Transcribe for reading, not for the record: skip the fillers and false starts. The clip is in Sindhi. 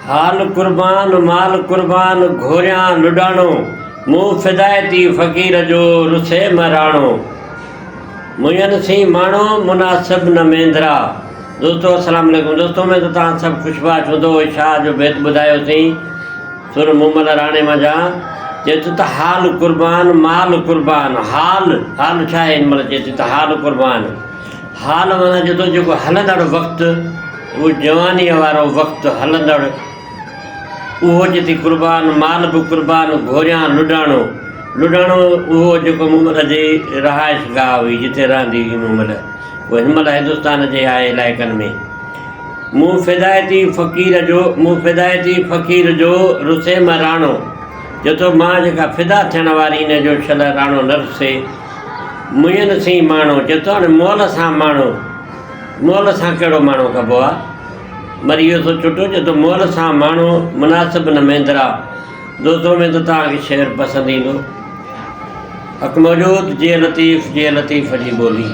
حال قربان مال قربان گهوريان لڏاڻو مون فدائتي فقير جو رسي م راڻو مون سين ماڻو مناسب نه مينڌرا دوستو السلام عليڪم دوستو اميد ته توهان سڀ خوش باش هوندو شاهه جو بيت ٻڌايوسين سر مومل راڻي منجهان چئي ٿو ته حال قربان مال قربان حال حال ڇا آهي هن مهل چئي ٿو ته حال قربان حال معنيٰ چئي ٿو جيڪو هلندڙ وقت اهو جوانيء وارو وقت هلندڙ اهو چئي ٿي قربان مال به قربان گهوريان لڏاڻو لڏاڻو اهو جيڪو مومل جي رهائش گاهه هئي جتي رهندي هئي مومل اهو هن مهل هندستان جي آهي علائقن ۾ مون فدائتي فقير جو مون فدائتي فقير جو رسي م راڻو چئي ٿو مان جيڪا فدا ٿيڻ واري ان جو شل راڻو نه رسي مئن سين ماڻو چئي ٿو هاڻي مئل سان ماڻو مئل سان ڪهڙو ماڻو ڪبو آ مري ويو سو ڇٽو چئي ٿو مئل سان ماڻو مناسب نه ميندرا دوستو اميد ته توهان کي شعر پسند ايندو حق موجود جيئي لطيف جيئي لطيف جي ٻولي.